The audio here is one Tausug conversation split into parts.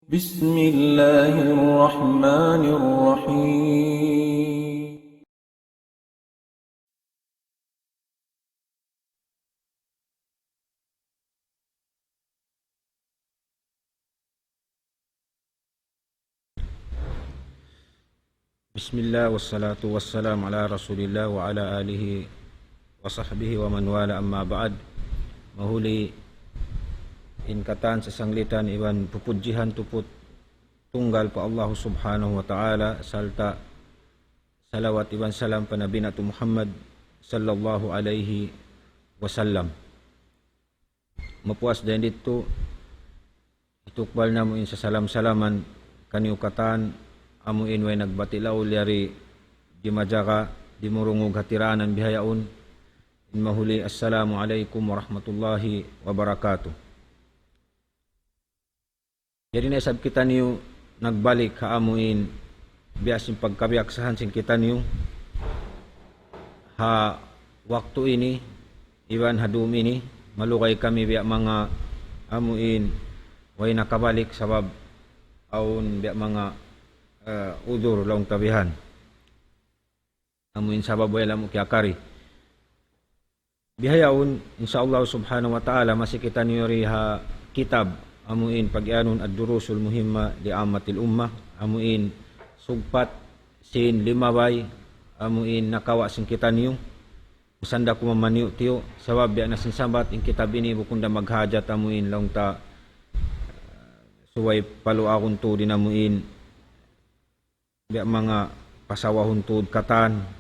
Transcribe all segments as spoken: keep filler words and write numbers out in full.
بسم الله الرحمن الرحيم. بسم الله والصلاة والسلام على رسول الله وعلى آله وصحبه ومن والاه، أما بعد. Mahuli in katan sasanglitan iban pupudjihan tuput tunggal pa Allah Subhanahu wa Ta'ala, sarta' salawat iban salam pa Nabi natu' Muhammad sallallahu alayhi wasallam. Mapuas dayn didtu, hitukbal namu' in sasalam-salaman kaniyu katan, amu in way nagbati' laul yari di' majaga, di' murungug ha tiraanan bihaun, in mahuli, Assalamu alaykum warahmatullahi wabarakatuh. Yari na isab kitaniyu nagbalik ha amu in biya' sin pagkabiyaksahan sin kitaniyu ha waktu ini, iban ha dum ini, malugay kami biya' manga amu in way nakabalik sabab awn biya' manga, eh, udhur laung ta bihan. Amu in sabab way lamu' kiyakari. Bihaun, insya Allah Subhanahu wa Ta'ala, masi kitaniyu yari ha kitab, amu in pagiyanun Ad-Durusul Muhimma li Ammatil Ummah, amu in sugpat sin limabay, amu in nakawa' sin kitaniyu, usanda ku mamaniyu-tiyu, sabab biya' na sin sambat, in kitab ini bukun da maghajat amu in laung ta, subay paluagun tuud in amu in biya' manga pasawahun tuud katan.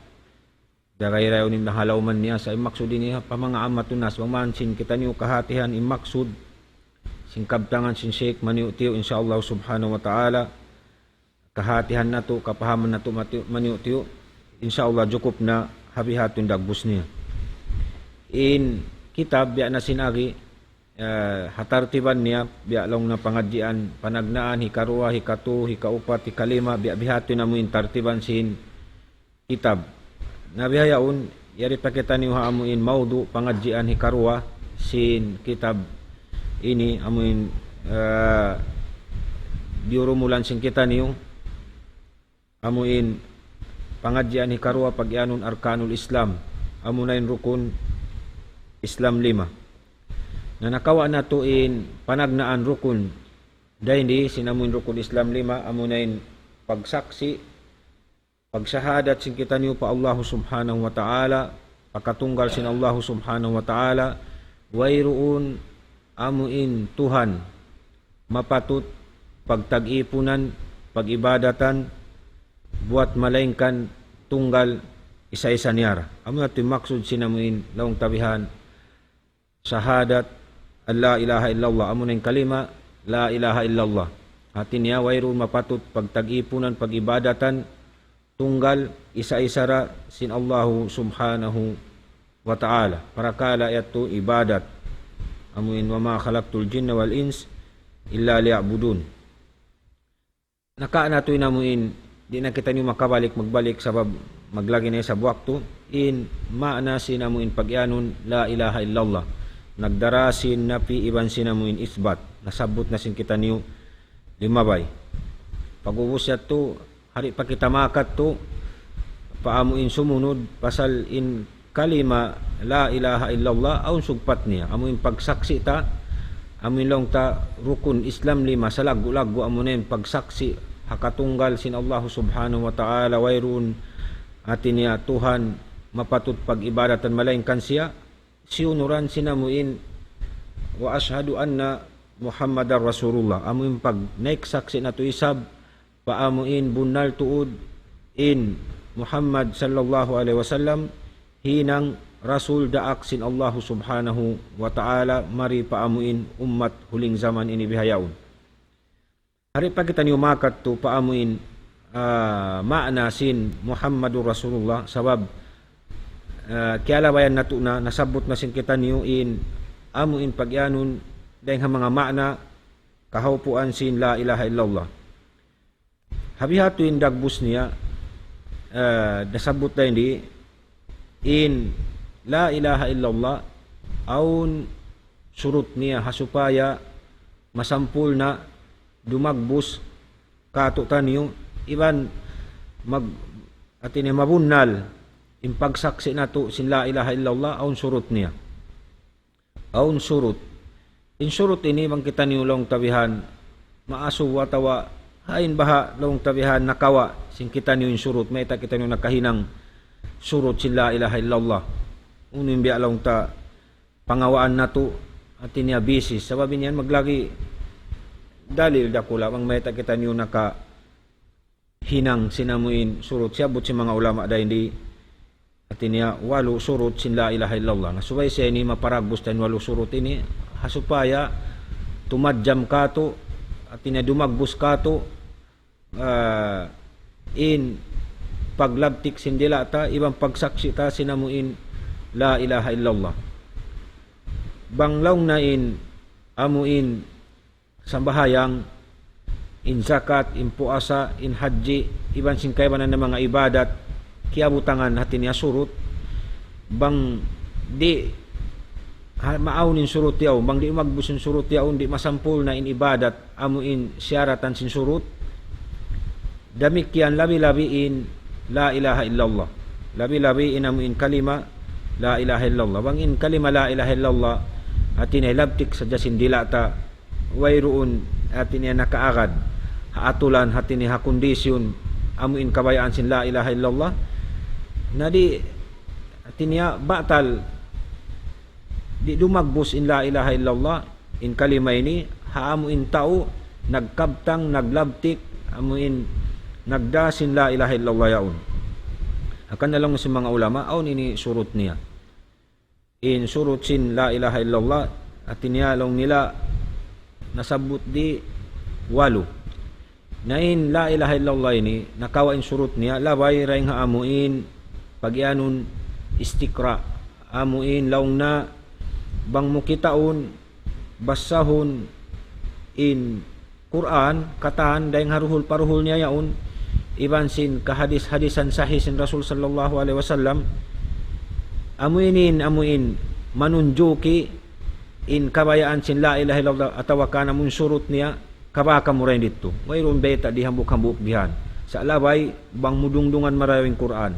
Dagay-dagay unim na halawman niya sa' in maksud ini ha, pa manga ammatun nas, bang man sin kitaniyu kahatihan in maksud, sin kabtangan sin Sheikh maniyu-tiyu, insya Allah Subhanahu wa Ta'ala, kahatihan natu', kapahaman natu' mati-, maniyu-tiyu, insya Allah jukup na ha biha' tuud in dagbus niya. In kitab biya' na sin agi, eh, ha tartiban niya, biya' laung na pangadjian, panagnaan, hikaruwa, hikatu, hikaupat, hikalima, biya' biha' tuud in amu in tartiban sin kitab. Na bihaun, yari pa kitaniyu ha amu in maudu' pangadjian hikaruwa sin kitab ini, amu in, eh, diyurumulan sin kitaniyu, amu in pangadjian hikaruwa pagiyanun Arkanul Islam, amu na in rukun Islam lima. Na nakawa' natu' in panagnaan rukun dayn di sin amu in rukun Islam lima, amu na in pagsaksi', pagsahadat sin kitaniyu pa Allah Subhanahu wa Ta'ala, pakatunggal sin Allah Subhanahu wa Ta'ala, wayruun amu in Tuhan mapatut pagtag-ipunan, pag-ibadatan, buwat malaingkan tunggal isa-isa niya ra. Amu yadtu in maksud sin amu in laung ta bihan shahadat an la ilaha illallah. Amu na in kalima, la ilaha illallah. Hati niya, wayruun mapatut pagtag-ipunan, pag-ibadatan, tunggal, isa-isa ra sin Allahu Subhanahu wa Ta'ala. Parakala' yadtu ibadat. Amu in, وما خلقت الجن والإنس إلا ليعبدون. Nakawa' natu' in amu in, di' na kitaniyu makabalik, magbalik sabab maglagi na isab waktu. In maana sin amu in pagiyanun la ilaha illallah. Nagdara sin nafi iban sin amu in isbat. Nasabbut na sin kitaniyu limabay. Pag'ubus yadtu, hari pa kita makadtu pa amu in sumunud, pasal in kalima la ilaha illallah, awn sugpat niya. Amu in pagsaksi' ta, amu in laung ta rukun Islam lima, salaggu'-laggu' amu na in pagsaksi' ha katunggal sin Allahu Subhanahu wa Ta'ala, wayruun hati niya Tuhan mapatut pag-ibadatan malaingkan siya, siyunuran sin amu in, وأشهد أن محمدا رسول الله. Amu in pagnaik saksi' natu' isab, pa amu in bunnal tuud in Muhammad sallallahu alayhi wasallam hinang rasul daak sin Allahu Subhanahu wa Ta'ala mari pa amu in ummat huling jaman ini bihaun. Hari pa kitaniyu makadtu pa amu in, ah, maana sin Muhammadur Rasulullah, sabab, ah, kiyalabayan natu' na, nasabbut na sin kitaniyu in amu in pagiyanun dayng ha manga maana kahaupuan sin la ilaha illallah. Ha biha' tuud in dagbus niya, eh, nasabbut dayn di in la ilaha illallah, awn surut niya ha supaya masampurna', dumagbus kātu'niyu, iban mag-, hati niya mabunnal in pagsaksi' natu' sin la ilaha illallah, awn surut niya. Awn surut. In surut ini bang kitaniyu laung ta bihan, maasubu atawa hain baha' laung ta bihan nakawa' sin kitaniyu in surut, mayta' kitaniyu nakahinang surut sin la ilaha illallah. Unu in biya' laung ta pangawaan natu', hati niya basis. Sabab in yan maglagi dalil dakula' bang mayta' kitaniyu nakahinang sin amu in surut. Siyabbut sin manga ulama dayn di, hati niya walu surut sin la ilaha illallah. Na subay siya ini maparagbus dayn walu surut ini, ha supaya tumadjam kātu', hati niya dumagbus kātu', ah, in paglabtik sin dila' ta, iban pagsaksi' ta sin amu in la ilaha illallah. Bang laung na in amu in sambahayang, in zakat, in puasa, in hajji, iban sin kaibanan na manga ibadat, kiyabutangan hati niya surut, bang di' ha-, maawn in surut yaun, bang di' umagbus in surut yaun, di' masampurna' in ibadat, amu in siyaratan sin surut. Damikkiyan labi-labi in la ilaha illallah. Labi-labi in amu in kalima la ilaha illallah. Bang in kalima la ilaha illallah, hati niya hilabtik sadja sin dila' ta, wayruun, hati niya nakaagad ha atulan, hati niya ha kondisyon, amu in kabayaan sin la ilaha illallah. Na di', hati niya batal, di' dumagbus in la ilaha illallah, in kalima ini, ha amu in tau nagkabtang, naglabtik, amu in nagdā sin la ilaha illallah yaun. Hangkan na laung sin manga ulama, awn ini surut niya. In surut sin la ilaha illallah, hati niya laung nila nasabbut di walu. Na in la ilaha illallah ini, nakawa' in surut niya, labay dayn ha amu in pagiyanun istiqra'. Amu in laung na bang mu kitaun, basahun in Qur'an, katan, dayn ha duhul pa duhul niya yaun, iban sin kahadis-hadisan sahih sin Rasul sallallahu alayhi wasallam, amu ini in, amu in manunjuki in kabayaan sin la ilaha illallah atawa kan amu in surut niya, kabakan mu dayn didtu. Wayruun bayta' di' hambuuk-hambuuk bihan. Sa' labay, bang mu dungdungan marayaw in Qur'an.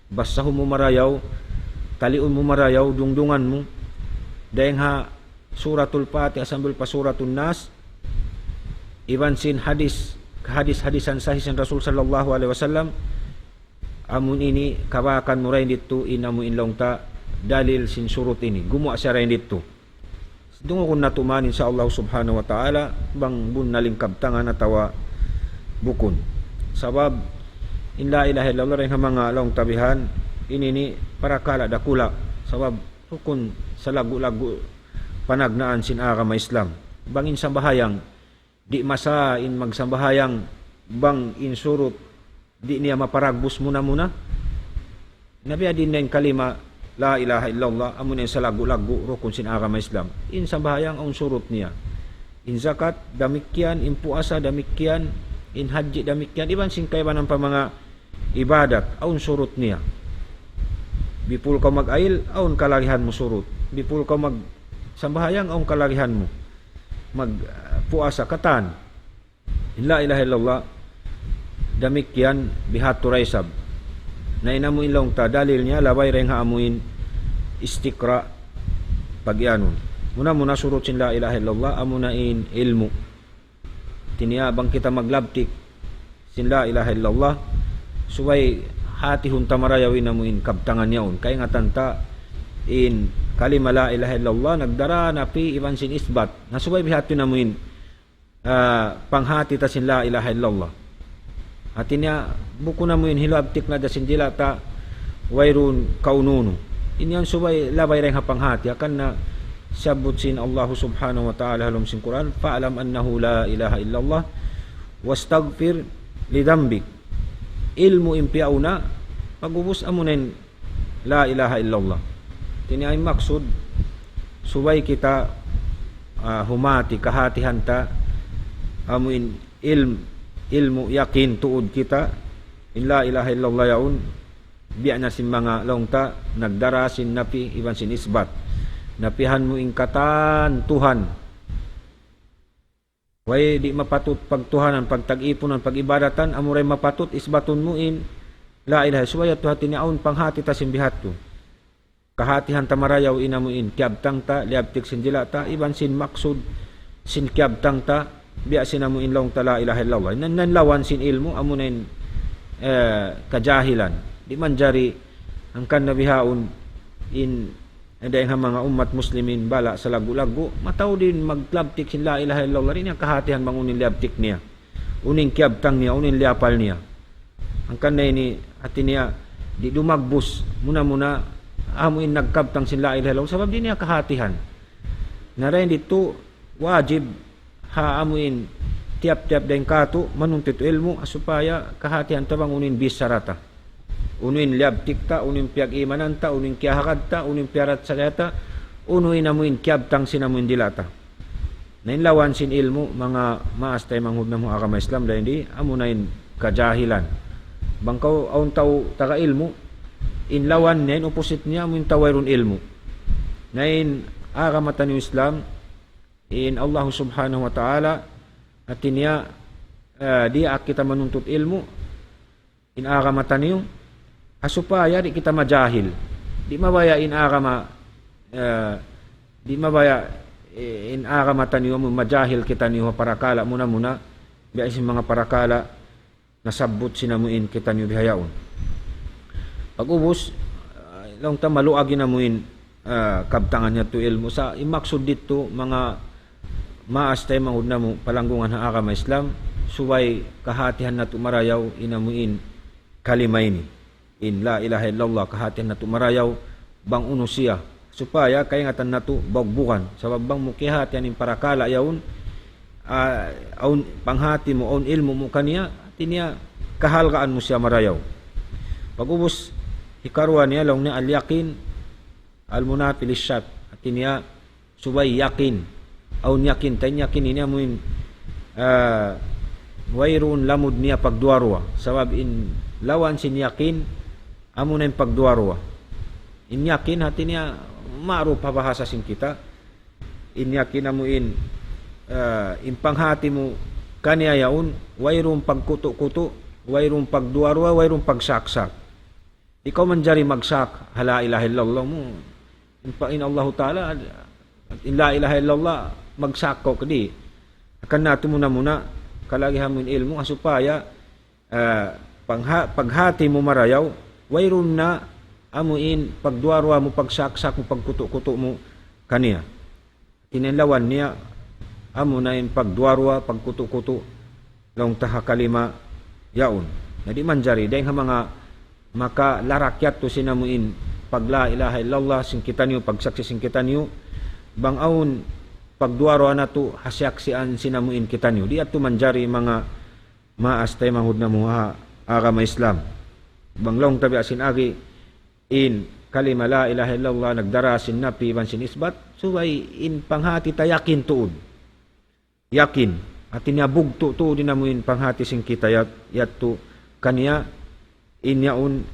Basahun mu marayaw, taliun mu marayaw, dungdungan mu. Dayn ha Suratul Fatiha sambil pa Suratun Nas, iban sin hadis, kahadis-hadisan sahih sin Rasul sallallahu alayhi wasallam, amu in ini kabakan mu dayn didtu in amu in laung ta dalil sin surut ini. Gumuwa' siya dayn didtu. Dungugun natu' man, insya Allah subhanahu wa ta'ala, bang bunnal in kabtangan atawa bukun. Sabab, in la ilaha illallah dayn ha manga laung ta bihan, ini ini parakala' dakula'. Sabab, rukun salaggu'-laggu' panagnaan sin agama Islam. Bang in sambahayang, di' masa in magsambahayang bang in surut di' niya maparagbus muna-muna. Na biya' diin na in kalima la ilaha illallah, amu na in salaggu'-laggu' rukun sin agama Islam. In sambahayang awn surut niya. In zakat, damikkiyan, in puasa, damikkiyan, in hajji, damikkiyan, iban sin kaibanan pa manga ibadat, awn surut niya. Before kaw mag-ayil, awn kalagihan mu surut. Before kaw magsambahayang, awn kalagihan mu. Mag, ah, puasa, katan. In la ilaha illallah, damikkiyan bihadtu da isab. Na in amu in laung ta dalil niya, labay dayn ha amu in istiqra' pagiyanun. Muna-muna surut sin la ilaha illallah, amu na in ilmu'. Hati niya bang kita maglabtik sin la ilaha illallah, subay hatihun ta marayaw in amu in kabtangan yaun. Kaingatan ta in kalima la ilaha illallah, nagdara napi iban sin isbat. Na subay bihadtu in amu in, ah, panghati ta sin la ilaha illallah. Hati niya, bukun amu in hilabtik na da sin dila' ta wayruun kaunu-unu. In yan subay labay dayn ha panghati. Hangkan na siyabbut sin Allah subhanahu wa ta'ala ha lawm sin Qur'an, فاعلم أنه لا إله إلا الله واستغفر لذنبك. Ilmu' in piyauna, pag'ubus amu na in la ilaha illallah. Hati niya in maksud, subay kita, ah, humati, kahatihan ta, amu in ilm-, ilmu' yakin tuud kita, in la ilaha illallah yaun, biya' na sin manga laung ta, nagdara sin napi iban sin isbat. Napihan mu in katan Tuhan. Way di' mapatut pagtuhanan, pagtag-ipunan, pag-ibadatan, amura in mapatut isbatun mu in la ilaha. Subay yadtu hati niya awn panghati ta sin biha' yadtu. Kahatihan ta marayaw in amu in kiyabtang ta, liyabtik sin dila' ta, iban sin maksud sin kiyabtang ta, biya' sin amu in laung ta la ilaha illallah. Nan, nan lawan sin ilmu', amuna in, eh, kajahilan. Di' manjari hangkan na bihaun in dayn ha manga ummat muslimin bala' salaggu'-laggu', mataud in maglabtik sin la ilaha illallah, di' niya kahatihan bang unu in liyabtik niya, unu in kiyabtang niya, unu in liyapal niya. Hangkan na ini hati niya, di' dumagbus, muna-muna, amu in nagkabtang sin la ilaha illallah, sabab di' niya kahatihan. Na dayn ditu, wajib ha amu in tiyap-tiyap dayn katu' manuntut ilmu', supaya kahatihan ta bang unu in bichara ta, unu in liyabtik ta, unu in piyag-imanan ta, unu in kiyahagad ta, unu in piyaratsaya ta, unu in amu in kiyabtang sin amu in dila' ta. Na in lawan sin ilmu', manga maas taymanghud namu' ha agama Islam, dayn di, amuna in kajahilan. Bang kaw awn tau taga ilmu', in lawan niya, in opposite niya, amu in tau wayruun ilmu'. Na in agama taniyu Islam, in Allah Subhanahu wa Ta'ala, hati niya, eh, diyaak kita manuntut ilmu', in agama taniyu, ha supaya di' kita majahil. Di' mabaya' in agama, eh, di' mabaya', eh, in agama taniyu, amu majahil kitaniyu ha parakala' muna-muna, biya' sin manga parakala' nasabbut sin amu in kitaniyu bihaun. Pag-ubus, ah, laung ta maluag in amu in, ah, kabtangan niya tu ilmu'. Sa' in maksud ditu, manga maas taymanghud namu', palanggungan ha agama Islam, subay kahatihan natu' marayaw in amu in kalima ini. In la ilaha illallah, kahatihan natu' marayaw bang unu siya. Supaya kaingatan natu' bugbugan. Sabab bang mu kiyahatihan in parakala' yaun, ah, awn panghati mu, awn ilmu' mu kaniya, hati niya kahalgaan mu siya marayaw. Pag-ubus, hikaruwa niya, laung niya al-yaqin al-munafi lish-shak. Hati niya, subay yakin. Awn yakin, ta in yakin ini amu in, ah, wayruun lamud niya pagduwa-ruwa. Sabab in lawan sin yakin, amuna in pagduwa-ruwa. In yakin hati niya ma'ruf ha bahasa sin kita. In yakin amu in, ah, in panghati mu kaniya yaun, wayruun pagkutu'-kutu', wayruun pagduwa-ruwa, wayruun pagsak-sak. Di' kaw manjari magsak ha la ilaha illallah mu. In pa-, in Allahu Ta'ala, in la ilaha illallah, magsak kaw kadi. Hangkan natu' muna-muna, kalagihan mu in ilmu', ha supaya, ah, pangha-, paghati mu marayaw, wayruun na amu in pagduwa-ruwa mu, pagsak-sak mu, pagkutu'-kutu' mu kaniya. Hati niya in lawan niya, amuna in pagduwa-ruwa, pagkutu'-kutu', laung ta ha kalima yaun. Na di' manjari, dayn ha manga makalarak yadtu sin amu in pag la ilaha illallah sin kitaniyu, pagsaksi' sin kitaniyu, bang awn pagduwa-ruwa natu' ha siyaksian sin amu in kitaniyu. Di' yadtu manjari manga maas taymanghud namu' ha agama Islam. Bang laung ta biya' sin agi, in kalima la ilaha illallah nagdara sin napi iban sin isbat, subay in panghati ta yakin tuud. Yakin. Hati niya bugtu' tuud in amu in panghati sin kita yat-, yadtu kaniya, in yaun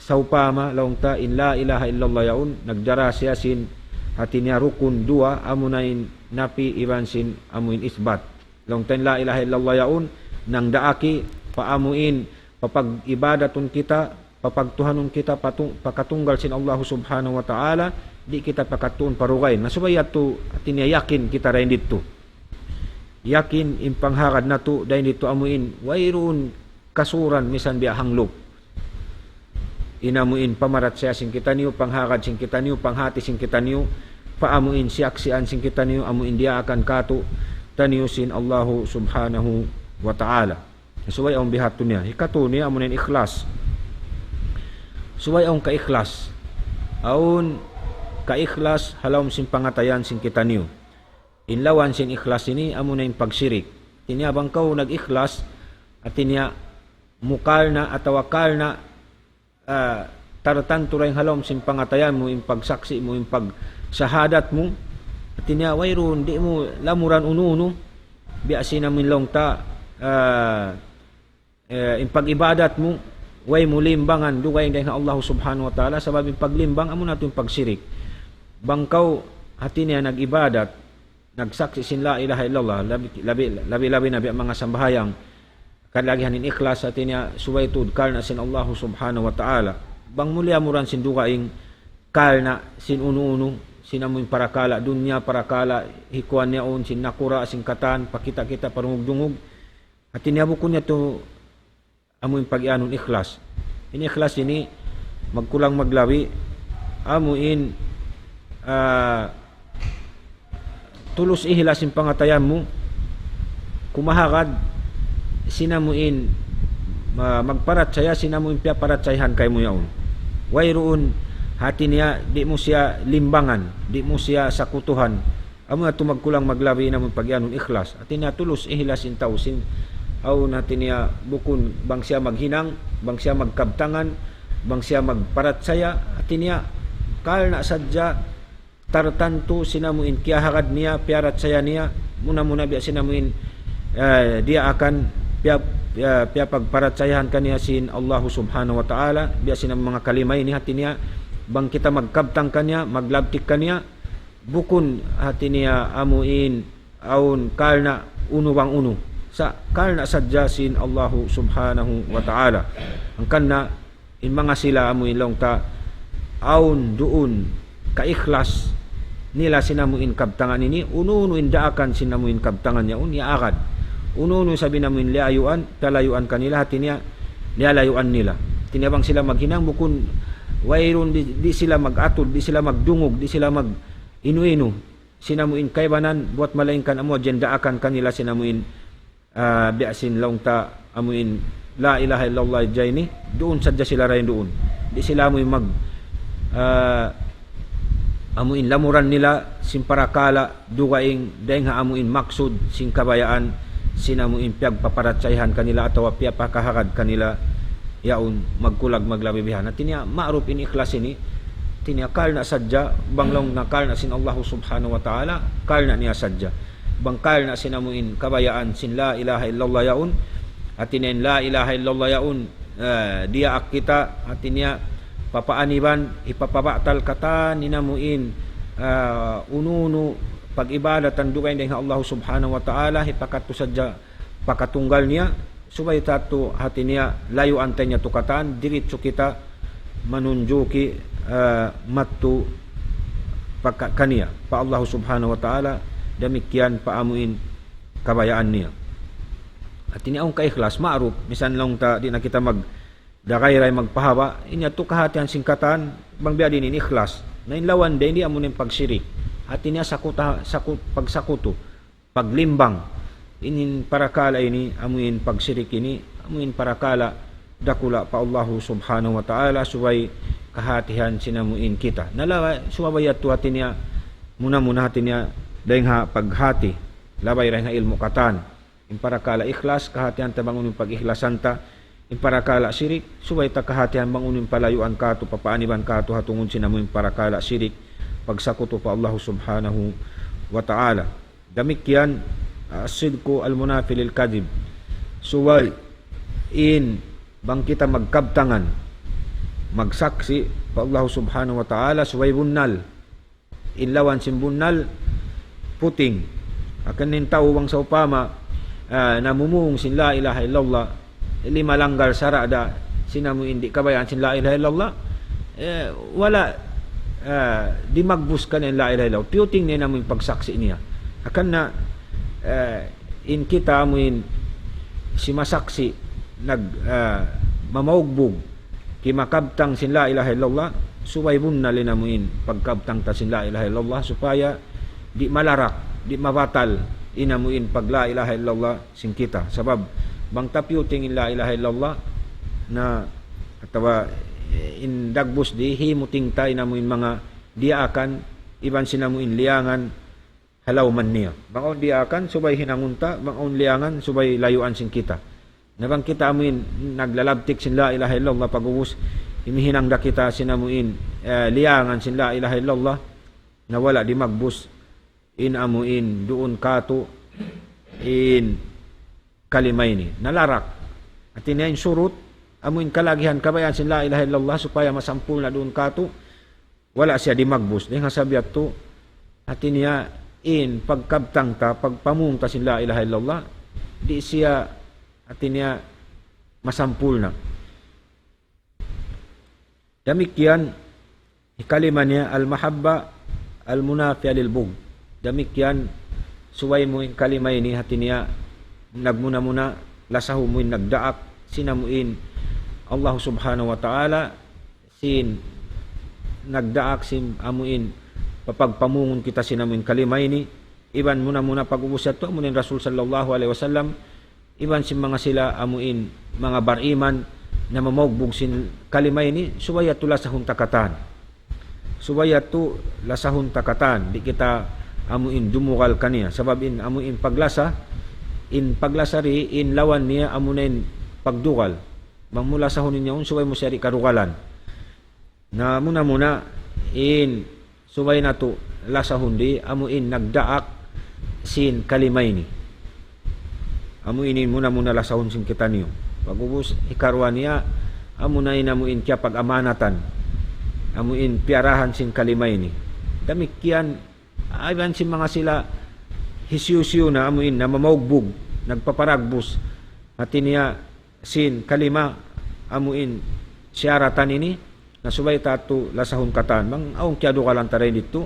sawpama laung ta in la ilaha illallah yaun, nagdara siya sin hati niya rukun duwa, amuna in napi iban sin amu in isbat. Laung ta in la ilaha illallah yaun, nangdaak pa amu in papag-ibadatun kita, papagtuhanun kita patu-, pakatunggal sin Allahu Subhanahu wa Ta'ala, di' kita pakadtuun pa dugaing. Na subay yadtu hati niya yakin kita dayn didtu. Yakin in panghagad natu' dayn didtu amu in, wayruun kasuran misan biya' hanglup. In amu in pamarachaya sin kitaniyu, panghagad sin kitaniyu, panghati sin kitaniyu, pa amu in siyaksian sin kitaniyu, amu in diyaakan kātu'niyu sin Allahu Subhanahu wa Ta'ala. Subay awn biha' yadtu niya. Hikatu niya, amuna in ikhlas. Subay awn kaikhlas. Awn kaikhlas ha lawm sin pangatayan sin kitaniyu. In lawan sin ikhlas ini, amuna in pagsirik. Hati niya bang kaw nag-ikhlas, hati niya mukal na atawa kal na, ah, tartantu dayn ha lawm sin pangatayan mu, in pagsaksi' mu, in pagsahadat mu. Hati niya, wayruun, di' mu lamuran unu-unu. Biya' sin amu in laung ta, ah, eh, in pag-ibadat mu, way mu limbangan, dugaing dayn ha Allah Subhanahu wa Ta'ala, sabab in paglimbang, amuna tuud in pagsirik. Bang kaw, hati niya nag-ibadat, nagsaksi' sin la ilaha illallah, labi, labi, labi, labi na biya' manga sambahayang, kalagihan in ikhlas, hati niya subay tuud karna' sin Allahu subhanahu wa ta'ala. Bang mu liyamuran sin dugaing karna' sin unu-unu, sin amu in parakala' dunya, parakala' hikuan yaun, sin nakura', sin katan, pakita'-kita', parungug-dungug. Hati niya bukun yadtu amu in pag-iyanun ikhlas. In ikhlas ini magkulang maglabi, amu in, ah, tulus ihlas in pangatayan mu, kumahagad sin amu in, ma-, magparachaya sin amu in piyaparachayhan kaymu yaun. Wayruun, hati niya, di' mu siya limbangan, di' mu siya sakutuhan. Amu yadtu magkulang maglabi in amu in pag-iyanun ikhlas. Hati niya tulus ihlas in tau sin, awn hati niya bukun bang siya maghinang, bang siya magkabtangan, bang siya magparachaya, hati niya karna' sadja tartantu sin amu in kiyahagad niya, piyarachaya niya, muna-muna biya' sin amu in, eh, diyaakan, piya-, piya-, piyapagparachayahan kaniya sin Allahu subhanahu wa ta'ala, biya' sin amu manga kalima ini, hati niya, bang kita magkabtang kaniya, maglabtik kaniya, bukun hati niya amu in awn karna' unu bang unu. Sa' karna' sadja sin Allahu subhanahu wa ta'ala. Hangkan na in manga sila amu in laung ta awn duun kaikhlas nila sin amu in kabtangan ini, unu-unu in daakan sin amu in kabtangan yaun, iyaagad. Unu-unu isab in amu in liyayuan, talayuan kanila, hati niya, liyalayuan nila. Hati niya bang sila maghinang, bukun wayruun, di', di' sila mag-atud, di' sila magdungug, di' sila mag-inu-inu sin amu in kaibanan, buwat malaingkan amu hadja in daakan kanila sin amu in, ah, biya' sin laung ta amu in la ilaha illallah hadja ini, duun sadja sila dayn duun. Di' sila amu in mag, ah, amu in lamuran nila sin parakala' dugaing, dayn ha amu in maksud sin kabayaan sin amu in piyagpaparachayahan kanila atawa piyapakahagad kanila yaun, magkulang maglabi bihan. Hati niya, ma'ruf in ikhlas ini, hati niya karna' sadja, bang laung na karna' sin Allahu subhanahu wa ta'ala, karna' niya sadja. Bang karna' sin amu in kabayaan sin la ilaha illallah yaun, hati niya in la ilaha illallah yaun, eh, diyaak kita, hati niya papaaniban, hipapabatal katan in amu in, eh, unu-unu pag-ibadatan dugaing dayn ha Allahu subhanahu wa ta'ala, hipakadtu sadja pa katunggal niya, subay ta yadtu hati niya layuan ta in yadtu katan, diritsu kita manunjuki, eh, madtu pa ka-, kaniya, pa Allah subhanahu wa ta'ala, damikkiyan pa amu in kabayaan niya. Hati niya awn kaikhlas, ma'ruf, misan laung ta di' na kita magdagayray magpahaba', in yadtu kahatihan sin katan, bang biya' diin in ikhlas. Na in lawan dayn di amu in pagsirik. Hati niya sakuta-, sakut-, pagsakutu. Paglimbang. In, in parakala' ini, amu in pagsirik ini, amu in parakala' dakula' pa Allahu subhanahu wa ta'ala, subay kahatihan sin amu in kita. Na lawa, subay yadtu hati niya, muna-muna hati niya, dayn ha paghati, labay dayn ha ilmu' katan. In parakala' ikhlas, kahatihan ta bang unu in pag-ikhlasan ta, in parakala' sirik, subay ta kahatihan bang unu in palayuan katu', papaaniban katu', ha tungud sin amu in parakala' sirik, pagsakutu pa Allahu subhanahu wa ta'ala. Damikkiyan, ah, as-sidqu al-munafi lil kadhib. Subay in bang kita magkabtangan, magsaksi' pa Allah subhanahu wa ta'ala, subay bunnal. In lawan sin bunnal, puting. Hangkan in tau bang sawpama, ah, namumung sin la ilaha illallah, di' malanggal sara' da sin amu in di' kabayaan sin la ilaha illallah, eh, wala', eh, di' magbus kaniya in la ilaha illallah. Piyuting niya in amu in pagsaksi' niya. Hangkan na, eh, in kita amu in simasaksi', nag, eh, mamaugbug, kimakabtang sin la ilaha illallah, subay bunnal in amu in pagkabtang ta sin la ilaha illallah, supaya di' malarak, di' mabatal in amu in pag la ilaha illallah sin kita. Sabab, bang ta piyuting in la ilaha illallah, na, atawa, eh, in dagbus di', himuting ta in amu in manga diyaakan, iban sin amu in liyangan, ha lawm niya. Bang awn diyaakan, subay hinangun ta, bang awn liyangan, subay layuan sin kita. Na bang kita amu in naglalabtik sin la ilaha illallah, pag'ubus, himihinang da kita sin amu in, eh, liyangan sin la ilaha illallah, na wala' di' magbus, in amu in duun katu', in kalima ini. Nalarak. Hati niya in surut, amu in kalagihan kabayaan sin la ilaha illallah, supaya masampurna' duun katu', wala' siya di' magbus. Dayn ha sabab yadtu, hati niya, in pagkabtang ta, pagpamung ta sin la ilaha illallah, di' siya, hati niya, masampurna'. Damikkiyan, in kalima niya, al-mahabba al-munafiya lil bughd. Damikkiyan, subay mu in kalima ini, hati niya, nagmuna-muna, lasahun mu in nagdaak, sin amu in Allah Subhanahu wa Ta'ala, sin nagdaak sin amu in papagpamungun kita sin amu in kalima ini, iban muna-muna pag-ubus yadtu, amu in Rasul sallallahu alayhi wasallam, iban sin manga sila amu in manga bariman na mamaugbug sin kalima ini, subay yadtu lasahun ta katan. Subay yadtu lasahun ta katan, di' kita amu in dumugal kaniya. Sabab in amu in paglasa, in paglasa di', in lawan niya amu na in pagdugal. Bang mu lasahun in yaun, subay mu siya di' kadugalan. Na muna-muna in subay natu' lasahun di' amu in nagdaak sin kalima ini. Amu ini muna-muna lasahun sin kitaniyu. Pag-ubus hikaruwa niya, amu na in amu in kiyapag-amanatan. Amu in piyarahan sin kalima ini. Damikkiyan, iban sin manga sila hisiyu-siyu na amu in namamaugbug, nagpaparagbus. Hati niya sin kalima amu in siyaratan ini, na subay ta yadtu lasahun katan. Bang awn kiyadugalan ta dayn didtu,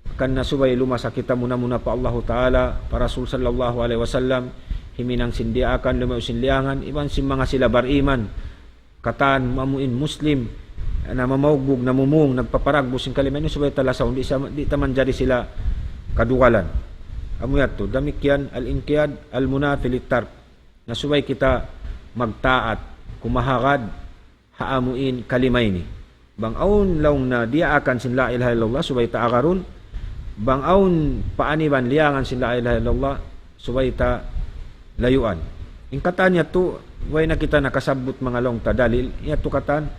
hangkan na subay lumasa kita muna-muna pa Allahu Ta'ala, pa Rasul sallallahu alayhi wasallam, himinang sin diyaakan, lumayu' sin liyangan, iban sin manga sila bariman, katan amu in Muslim, na mamaugbug, namumung, nagpaparagbus sin kalima ini, subay ta lasahun, di' sa-, di' ta manjari sila kadugalan. Amu yadtu, damikkiyan al-inqiyad al-munafi lit-tark. Na subay kita magtaat, kumahagad, ha amu in kalima ini. Bang awn laung na diyaakan sin la ilaha illallah, subay ta agarun. Bang awn paaniban liyangan sin la ilaha illallah, subay ta layuan. In katan yadtu, way na kita nakasabbut manga laung ta dalil, yadtu katan,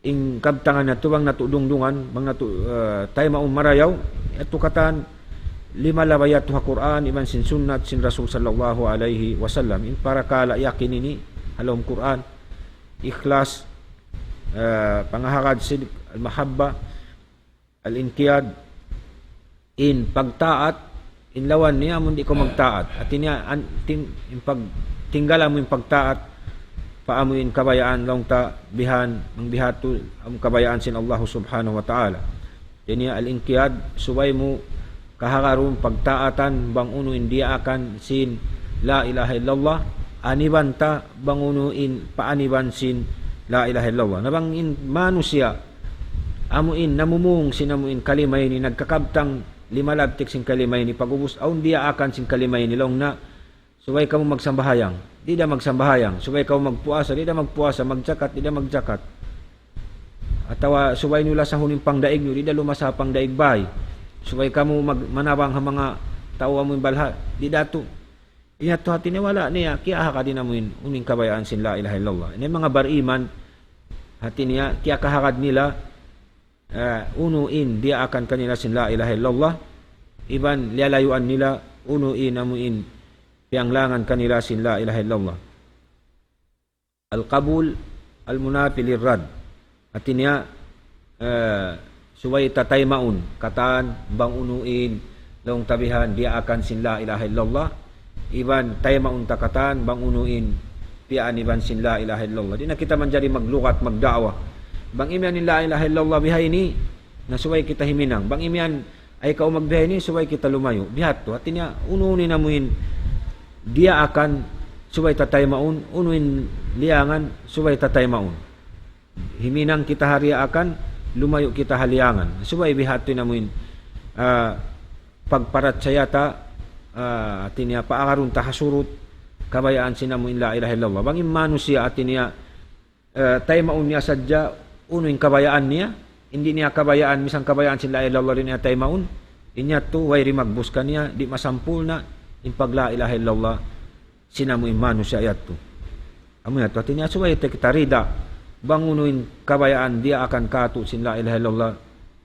in kabtangan yadtu bang natu' dungdungan, bang natu', eh, taymaun marayaw, yadtu katan, lima labay yadtu ha Qur'an, iban sin sunnat, sin Rasul sallallahu alayhi wasallam. In parakala' yakin ini, ha lawm Qur'an, ikhlas, eh, pangahagad, sidq, al-mahabba, al-inqiyad, in pagtaat, in lawan niya amun di' kaw magtaat. Hati niya, an-, ting-, in pag-, tinggalan mu in pagtaat, pa amu in kabayaan laung ta bihan, bang bihadtu, amu kabayaan sin Allah Subhanahu wa Ta'ala. Hati niya al-inqiyad, subay mu kahagarun pagtaatan bang unu in diyaakan sin la ilaha illallah, aniban ta bang unu in paaniban sin la ilaha illallah. Na bang in manusiya', amu in namumung sin amu in kalima ini, nagkakabtang lima labtik sin kalima ini, pag-ubus awn diyaakan sin kalima ini, laung na, subay kamu magsambahayang, di' da magsambahayang. Subay kamu magpuasa, di' da magpuasa. Magjakat, di' da magjakat. Atawa subay niyu lasahun in pangdaig niyu, di' da lumasa pangdaig bay. Subay kamu mag-, manabang ha manga tau amu in balha', di' da tu. Iya tu hati niya wala' niya kiyahagad in amu in, unu in kabayaan sin la ilaha illallah. Ini manga bariman, hati niya kiyakahagad nila, eh, unu in diyaakan kanila sin la ilaha illallah, iban liyalayuan nila unu in amu in piyanglangan kanila sin la ilaha illallah. Al-qabul al-munafi lirrad. Hati niya, eh, subay ta taymaun katan bang unu in laung ta bihan diyaakan sin la ilaha illallah, iban taymaun ta katan bang unu in piyaaniban sin la ilaha illallah. Di' na kita manjari maglugat, magda'wa. Bang imiyan in la ilaha illallah bihaini, na subay kita himinang. Bang imiyan ayaw kaw magbihaini, subay kita lumayu'. Bihadtu, hati niya, unu-unu in amu in diyaakan, subay ta taymaun, unu in liyangan, subay ta taymaun. Himinang kita ha diyaakan, lumayu' kita ha liyangan. Subay bihadtu in amu in, ah, pagparachaya ta, ah, hati niya paagarun ta ha surut, kabayaan sin amu in la ilaha illallah. Bang in manusiya' hati niya, eh, taymaun niya sadja, unu in kabayaan niya, di' niya kabayaan, misan kabayaan sin la ilaha illallah di' niya taymaun, in yadtu way rimagbus kaniya, di' masampurna' in pag la ilaha illallah sin amu in manusiya' yadtu. Amu yadtu, hati niya subay ta kita rida, bang unu in kabayaan diyaakan katu' sin la ilaha illallah,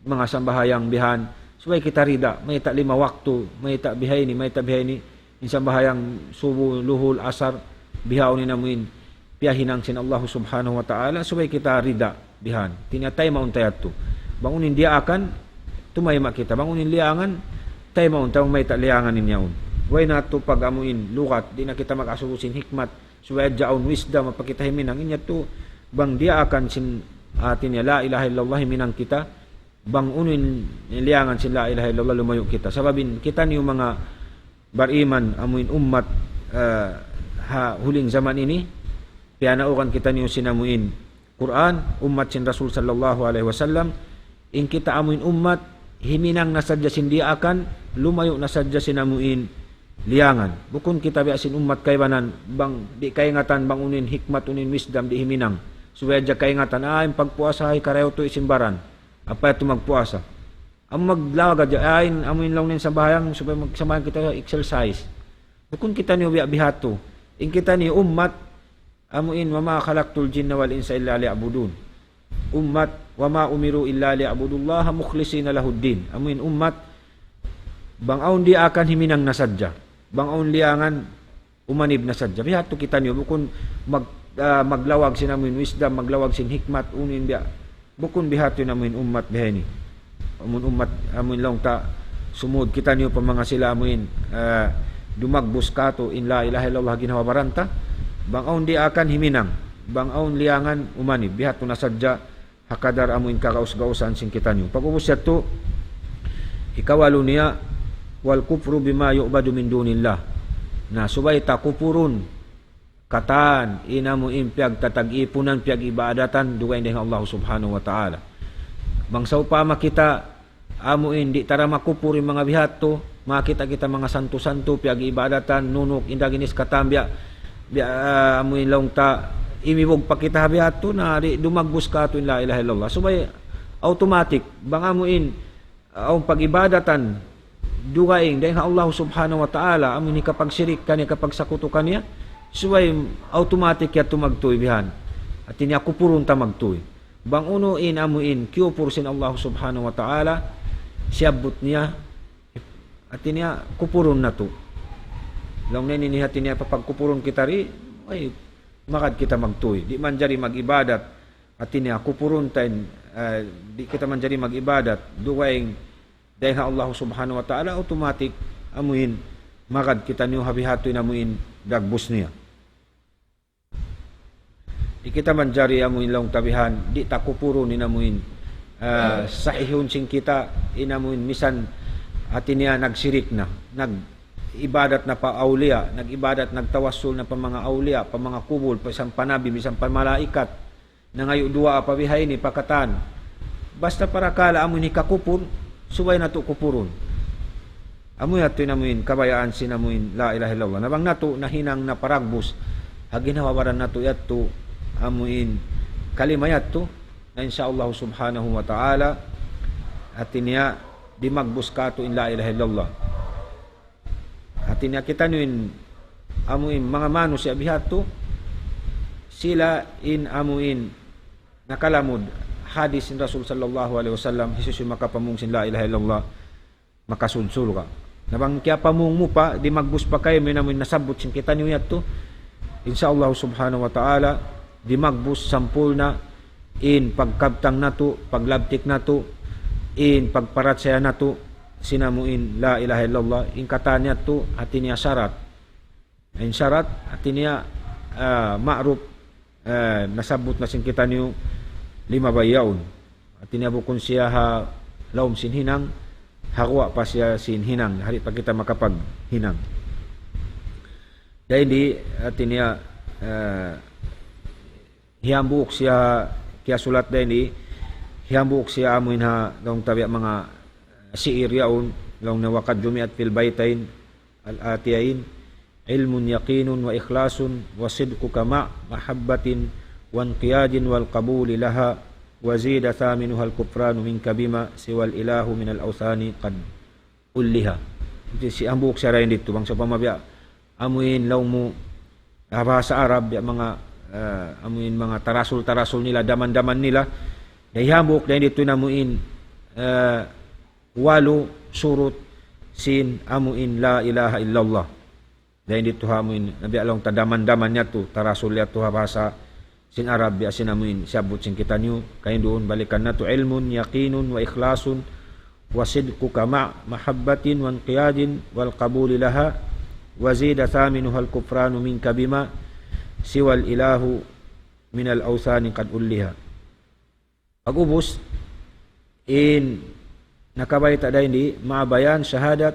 manga sambahayang bihan, subay kita rida, mayta' lima waktu, mayta' bihaini, mayta' bihaini, in sambahayang subu, luhul, asar, bihaun in amu in piyahinang sin Allah Subhanahu wa Ta'ala, subay kita rida bihan. Hati niya taymaun ta yadtu. Bang unu in diyaakan, tumayma' kita. Bang unu in liyangan, Taymaun, taymaun mayta' liyangan in yaun. Way na tu pag-amuin lugat, di' na kita mag-asubu sin hikmat, subay hadja awn wisdom, apa kita himinang, in yadtu, bang diyaakan sin hati niya, la ilaha illallah, himinang kita, bang unu in liyangan sin la ilaha illallah, lumayu' kita. Sabab in, kitaniyu manga bariman, amuin ummat, eh, ha huling zaman ini, piyanaugan kitaniyu sin amuin Qur'an, ummat sin Rasul sallallahu alayhi wasallam, in kita amuin ummat, himinang na sadja sin diyaakan, lumayu' na sadja sin amuin liyangan. Bukun kita biya' sin ummat kaibanan, bang di' kaingatan, bang unu in hikmat, unu in wisdom, di' himinang. Subay hadja kaingatan, ah, in pagpuasa, hikarayaw tuud sin baran. Apa yadtu magpuasa? Amu maglawag hadja, ah, in, amuin laung niya sambahayang, subay magsambahayang kita exercise. Bukun kitaniyu biya' bihadtu. In kitaniyu ummat, amuin, وما خلقت الجن والإنس إلا ليعبدون. Ummat, وما أمروا إلا ليعبدوا الله مخلصين له الدين. Amuin ummat, bang awn diyaakan himinang na sadja. Bang awn liyangan, umanib na sadja. Bihadtu kitaniyu, bukun mag-, ah, maglawag sin amuin wisdom, maglawag sin hikmat, unu in biya'. Bukun bihadtu in amuin ummat bihaini. Amun ummat, amuin laung ta, sumud kitaniyu pa manga sila amuin, ah, dumagbus katu' in la ilaha illallah ginhawa baran ta. Bang awn diyaakan himinang, bang awn liyangan umanib. Bihadtu na sadja, ha kadar amuin kagaus-gausan sin kitaniyu. Pag'ubus yadtu, hikawalu niya, والكفر بما يعبد من دون الله. Na, subay ta kupurun, katan, in amuin piyagtatag-ipunan, piyag-ibadatan, dugaing dayn ha Allah subhanahu wa ta'ala. Bang sawpama kita, amuin, di' ta da makupur in manga bihadtu, makakita' kita manga santu-santu, piyag-ibadatan, nunuk, indaginis katan, biya', biya', ah, amuin laung ta, imibug pa kita ha bihadtu, na di' dumagbus katu' in la ilaha illallah. Subay, automatic, bang amuin, awn pag-ibadatan, dugaing, dayn ha Allah subhanahu wa ta'ala, amuin hikapagsirik kaniya, hikapagsakutu kaniya, subay automatic yadtu magtuy bihan. Hati niya kupurun ta magtuy. Bang unu in amuin kiyupur sin Allah subhanahu wa ta'ala, siyabbut niya, hati niya kupurun natu'. Laung niya ini hati niya papagkupurun kita di, ay, magad kita magtuy. Di' manjari mag-ibadat. Hati niya, kupurun ta in, eh, di' kita manjari mag-ibadat, dugaing dayn ha Allah subhanahu wa ta'ala, automatic, amuin, magad kitaniyu ha bihadtu in amuin dagbus niya. Di' kita manjari amuin laung ta bihan, di' ta kupurun in amuin, eh, sahihun sin kita, in amuin misan hati niya nagsirik na, nag-ibadat na pa awliya, nag-ibadat, nagtawassul na pa manga awliya, pa manga kubul, pa misan pa nabi, misan pa malaikat. Nangayu' duwaa pa bihaini pa katan. Basta parakala' amuin hikakupur, subay natu' kupurun. Amu yadtu in amuin kabayaan sin amuin la ilaha illallah. Na bang natu' nahinang na paragbus ha ginhawa-baran natu' yadtu, amuin kalima yadtu, na insya Allah subhanahu wa ta'ala, hati niya dimagbus katu' in la ilaha illallah. Hati niya kitaniyu in amuin manga manusiya' bihadtu, sila in amuin nakalamud hadis sin Rasul sallallahu alayhi wasallam, hisiyu-siyu makapamung sin la ilaha illallah, makasud surga'. Na bang kiyapamung mu pa, dimagbus pa kaymu in amuin nasabbut sin kitaniyu yadtu, insya Allah subhanahu wa ta'ala, dimagbus sampurna' in pagkabtang natu', paglabtik natu', in pagparachaya natu', sin amuin la ilaha illallah, in katan yadtu, hati niya sarat. In sarat, hati niya, ah, ma'ruf, ah, nasabbut na sin kitaniyu limabay yaun. Hati niya bukun siya ha lawm sin hinang, ha guwa' pa siya sin hinang, di' pa kita makapaghinang. Dayn di, hati niya, ah, hihambuuk siya kiyasulat dayn di, hihambuuk siya amuin ha, laung ta biya' manga si'ir yaun, laung niya وقد جمعت في البيتين الآتيين علم يقين وإخلاص وصدقك مع محبة وانقياد والقبول لها وزيد ثامنها الكفران منك بما سوى الإله من الأوثان قد ألها. Hati siya hambuuk siya dayn ditu, bang sawpama biya' amuin laung mu, ah, bahasa Arab, biya' manga, ah, amuin manga tarasul-tarasul nila, daman-daman nila. Dayn hambuuk dayn ditu in amuin, ah, walu surut sin amuin la ilaha illallah. Dayn ditu ha amuin, na biya' laung ta daman-daman yadtu, tarasul yadtu ha bahasa sin Arab, biya' sin amuin siyabbut sin kitaniyu, kain duun balikan natu', علم يقين وإخلاص وصدقك مع محبة وانقياد والقبول لها، وزيد ثامنها الكفران منك بما سوى الإله من الأوثان قد ألها. Pag'ubus, in nakabayta' dayn di, مع بيان شهادة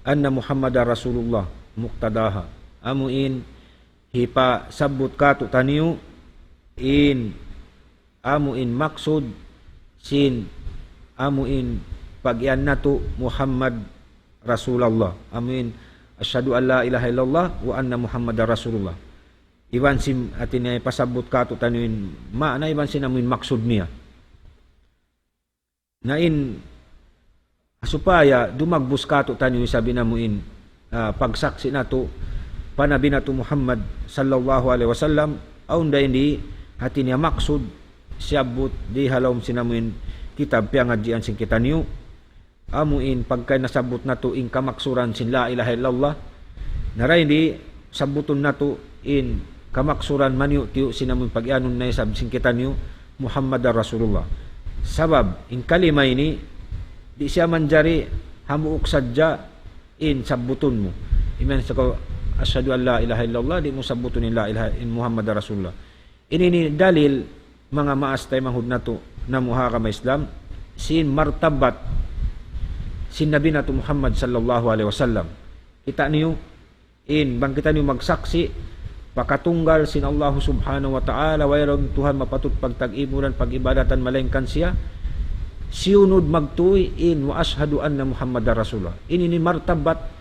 أن محمدا رسول الله مقتضاها. Amu in hipasabbut kātu'niyu in amu in maksud sin amu in pag'iyan natu' Muhammad Rasulullah. Amu in أشهد أن لا إله إلا الله وأن محمدا رسول الله. Iban sin hāti niya hipasabbut kātu'niyu in maana iban sin amu in maksud niya. Na in supaya dumagbus kātu'niyu isab in amu in, ah, pagsaksi' natu' pa Nabi natu' Muhammad sallallahu alayhi wasallam, awn da ini hāti niya maksud siyabbut di ha lawm sin amu in kitab piyangadjian sin kitaniyu, amu in pagka nasabbut natu' in kamaksuran sin la ilaha illallah, na dayn di sabbutun natu' in kamaksuran maniyu'-tiyu' sin amu in pag'iyanun na isab sin kitaniyu Muhammadar Rasulullah. Sabab, in kalima ini, di' siya manjari hambuuk sadja in sabbutun mu. Imiyan sa kaw, أشهد أن لا إله إلا الله, di' mu sabbutun in la ilaha in Muhammadar Rasulullah. Ini ini dalil manga maas taymanghud natu' namu' ha agama Islam, sin martabat sin Nabi natu' Muhammad sallallahu alayhi wasallam. Kitaniyu, in bang kitaniyu magsaksi', pakatunggal sin Allahu subhanahu wa ta'ala, wayruun Tuhan mapatut pagtag-iburan, pag-ibadatan, malaingkan siya, siyunud magtuy in وأشهد أن محمدا رسول الله. Ini ini martabat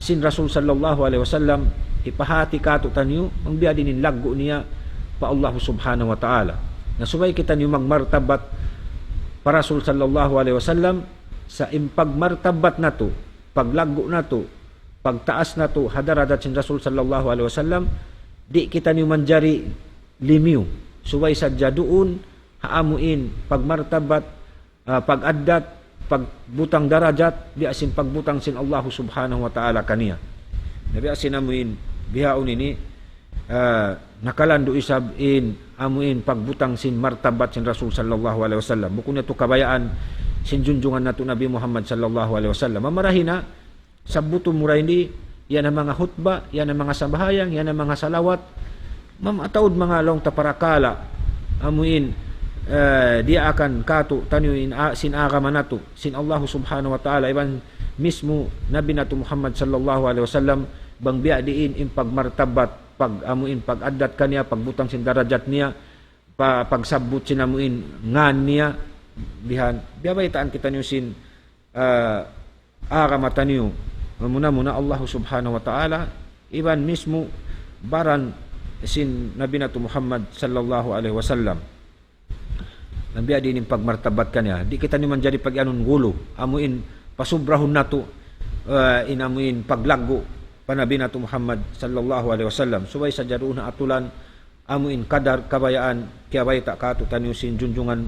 sin Rasul sallallahu alayhi wasallam, hipahāti kātu'niyu, bang biya' diin in laggu' niya pa Allahu subhanahu wa ta'ala. Na subay kitaniyu magmartabat pa Rasul sallallahu alayhi wasallam, sa' in pagmartabat natu', paglaggu' natu', pagtaas natu', ha darajat sin Rasul sallallahu alayhi wasallam, di' kitaniyu manjari limiyu. Subay sadja duun, ha amu in, pagmartabat, ah, pag-addat, pagbutang darajat, biya' sin pagbutang sin Allahu subhanahu wa ta'ala kaniya. Na biya' sin amu in, bihaun ini, ah, nakalandu' isab in, amu in, pagbutang sin martabat sin Rasul sallallahu alayhi wasallam. Bukun natu' kabayaan sin junjungan natu' Nabi Muhammad sallallahu alayhi wasallam. Mamarahi na, sabbutun mu ra ini, yan na manga hutba, yan na manga sambahayang, yan na manga salawat, mataud manga laung ta parakala', amu in, eh, diyaakan kātu'niyu in a-, sin agama natu', sin Allahu subhanahu wa ta'ala, iban mismu Nabi natu' Muhammad sallallahu alayhi wasallam, bang biya' diin in pagmartabat, pag-, amu in pag-addat kaniya, pagbutang sin darajat niya, pa-, pagsabbut sin amu in ngān niya, bihan, biyabaytaan kitaniyu sin, ah, agama taniyu. Muna-muna Allahu subhanahu wa ta'ala, iban mismu baran sin Nabi natu' Muhammad sallallahu alayhi wasallam. Na biya' diin in pagmartabat kaniya. Di' kitaniyu manjari pag'iyanun gulu. Amu in pasubrahun natu', ah, in amu in paglaggu' pa Nabi natu' Muhammad sallallahu alayhi wasallam. Subay sadja duun ha atulan, amu in kadar kabayaan, kiyabayta' kātu'niyu sin junjungan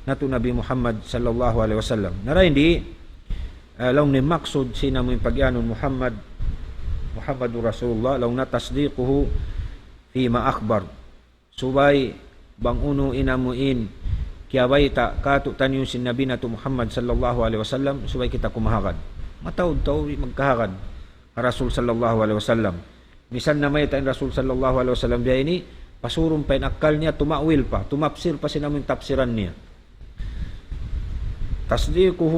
natu' Nabi Muhammad sallallahu alayhi wasallam. Na dayn di, eh, laung niya maksud sin amu in pag'iyanun Muhammad, Muhammadur Rasulullah, laung niya تصديقه فيما أخبر. Subay bang unu in amu in kiyabayta' kātu'niyu sin Nabi natu' Muhammad sallallahu alayhi wasallam, subay kita kumahagad. Mataud tau magkahagad ha Rasul sallallahu alayhi wasallam. Misan namayta' in Rasul sallallahu alayhi wasallam biya' ini, pasurun pa in akkal niya, tumawil pa, tumapsir pa sin amu in tapsiran niya. تصديقه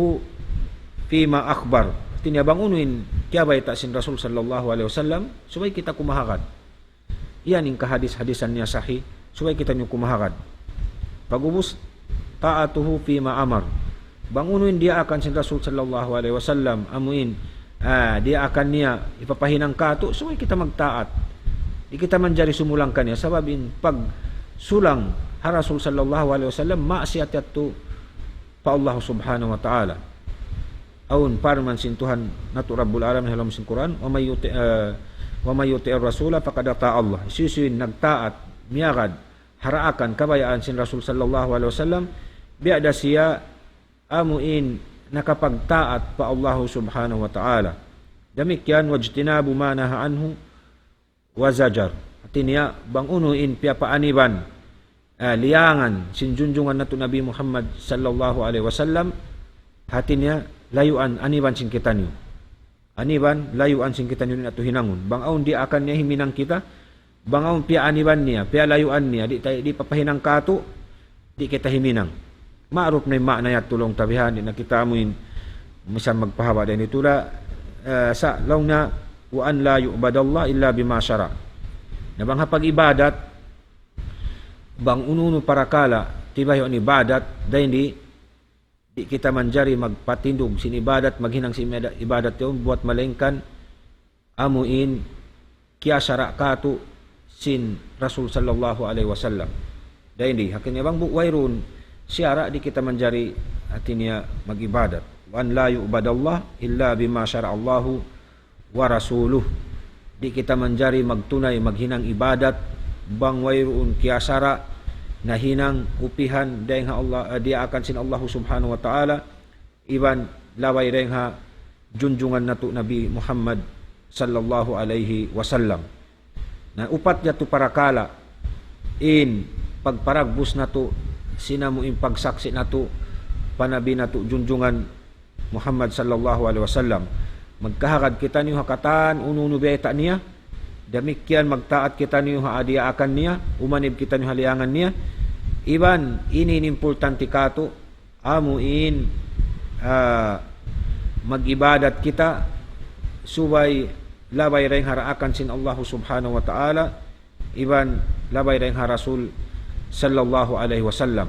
فيما أخبر. Hāti niya bang unu in kiyabayta' sin Rasul sallallahu alayhi wasallam, subay kita kumahagad. Yan in kahadis-hadisan niya sahih, subay kitaniyu kumahagad. Pag'ubus, طاعته فيما أمر. Bang unu in diyaakan sin Rasul sallallahu alayhi wasallam, amu in, ah, diyaakan niya, hipapahinang kātu', subay kita magtaat. Di' kita manjari sumulang kaniya, sabab in pagsulang ha Rasul sallallahu alayhi wasallam, maksiyat yadtu pa Allah subhanahu wa ta'ala. Awn parman sin Tuhan natu' Rabbul Alamin ha lawm sin Qur'an, ومن يطع, eh, ومن يطع الرسول فقد أطاع الله. Hisiyu-siyu in nagtaat, miyagad, ha daakan kabayaan sin Rasul sallallahu alayhi wasallam, biya' da siya amu in nakapagtaat pa Allah subhanahu wa ta'ala. Damikkiyan, واجتناب ما نهى عنه وزجر. Hāti niya, bang unu in piyapaaniban, eh, liyangan, sin junjungan natu' Nabi Muhammad sallallahu alayhi wasallam, hati niya layuan, aniban sin kitaniyu. Aniban, layuan sin kitaniyu, di' natu' hinangun. Bang awn diyaakan niya himinang kita, bang awn piyaaniban niya, piyalayuan niya, di' ta-, di' papahinang katu', di' kita himinang. Ma'ruf na in ma'na yadtu laung ta bihan, di' na kita amuin, misan magpahaba' dayn di tuud, eh, sa' laung niya, وأن لا يعبد الله إلا بما شرع. Na bang ha pag-ibadat, bang unu-unu parakala', tibayhu' in ibadat, dayn di, di' kita manjari magpatindug sin ibadat, maghinang sin ibada-, ibadat yaun, buwat malaingkan amuin kiyasara' katu' sin Rasul sallallahu alayhi wasallam. Dayn di, hati niya bang bu-, wayruun siyara', di' kita manjari hati niya mag-ibadat. وأن لا يعبد الله إلا بما شرع الله ورسوله. Di' kita manjari magtunay, maghinang ibadat, bang wayruun kiyasara' nahinang upihan dayn ha Allah, eh, diyaakan sin Allah subhanahu wa ta'ala, iban labay dayn ha junjungan natu' Nabi Muhammad sallallahu alayhi wasallam. Na upat yadtu parakala' in pagparagbus natu', sin amu in pagsaksi' natu' pa Nabi natu' junjungan Muhammad sallallahu alayhi wasallam. Magkahagad kitaniyu ha katan unu-unu bayta' niya, damikkiyan magtaat kitaniyu ha diyaakan niya, umanib kitaniyu ha liyangan niya. Iban ini in importante katu', amu in, ah, mag-ibadat kita subay labay dayn ha daakan sin Allah subhanahu wa ta'ala, iban labay dayn ha Rasul sallallahu alayhi wasallam.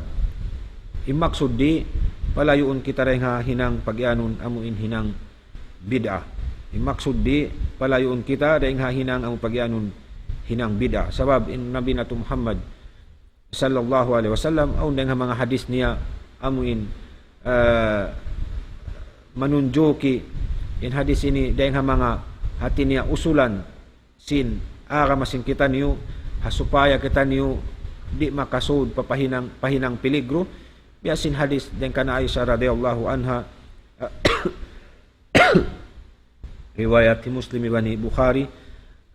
In maksud di', palayuun kita dayn ha hinang pagiyanun amu in hinang bid'ah. In maksud di', palayuun kita dayn ha hinang amu pagiyanun hinang bid'ah. Sabab in Nabi natu' Muhammad sallallahu alayhi wasallam, awn dayn ha manga hadis niya amu in, eh, manunjuki in hadis ini dayn ha manga hati niya usulan sin agama sin kitaniyu, ha supaya kitaniyu di' makasud pa pahinang, pahinang piligru. Biya' sin hadis dayn kan Aisha radiyallahu anha, riwayat Muslim iban Bukhari,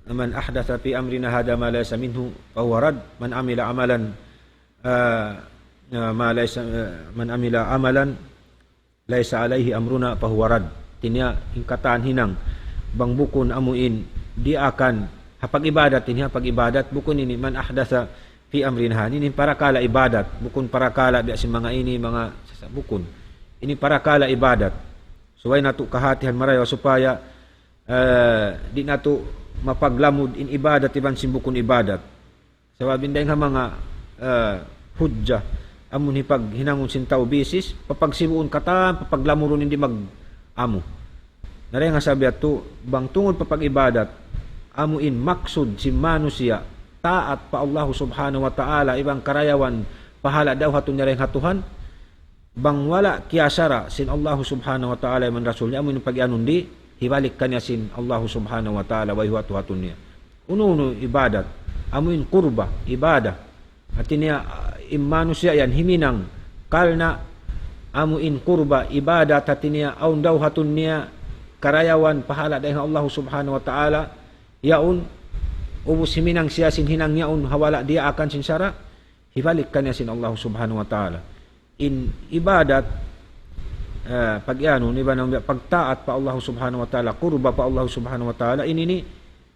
من أحدث في أمرنا هذا ما ليس منه فهو رد، من عمل عملا، آه، آه، ما ليس، آه، من عمل عملا ليس عليه أمرنا فهو رد. Hati niya in katan hinang bang bukun amu in diyaakan ha pag-ibadat, ini ha pag-ibadat, bukun ini من أحدث في أمرنا هذا, ini parakala' ibadat, bukun parakala' biya' sin manga ini, manga sasa-, bukun. Ini parakala' ibadat. Subay natu' kahatihan marayaw supaya, eh, di' natu' mapaglamud in ibadat iban sin bukun ibadat. Sabab in dayn ha manga, eh, hujja, amun hipaghinangun sin tau bisis, papagsibuun katan, papaglamurun in di' mag-amu. Na dayn ha sabab yadtu, bang tungud pa pag-ibadat, amu in maksud sin manusiya', taat pa Allah subhanahu wa ta'ala, iban karayawan pahala' dawhatun niya dayn ha Tuhan, bang wala' kiyasara' sin Allah subhanahu wa ta'ala iban Rasul niya, amu in pagiyanun di', hibalik kaniya sin Allah subhanahu wa ta'ala, way huwat-huwatun niya. Unu-unu ibadat, amu in kurba, ibadat. Hati niya, ah, in manusiya' yan himinang, karna' amu in kurba, ibadat, hati niya, awn dawhatun niya, karayawan, pahala' dayn ha Allah subhanahu wa ta'ala, yaun, ubus himinang siya sin hinang yaun, ha wala' diyaakan sin sara', hibalik kaniya sin Allah subhanahu wa ta'ala. In ibadat, eh, pagiyanun, iban pagtaat pa Allah subhanahu wa ta'ala, kurba pa Allah subhanahu wa ta'ala, ini ini,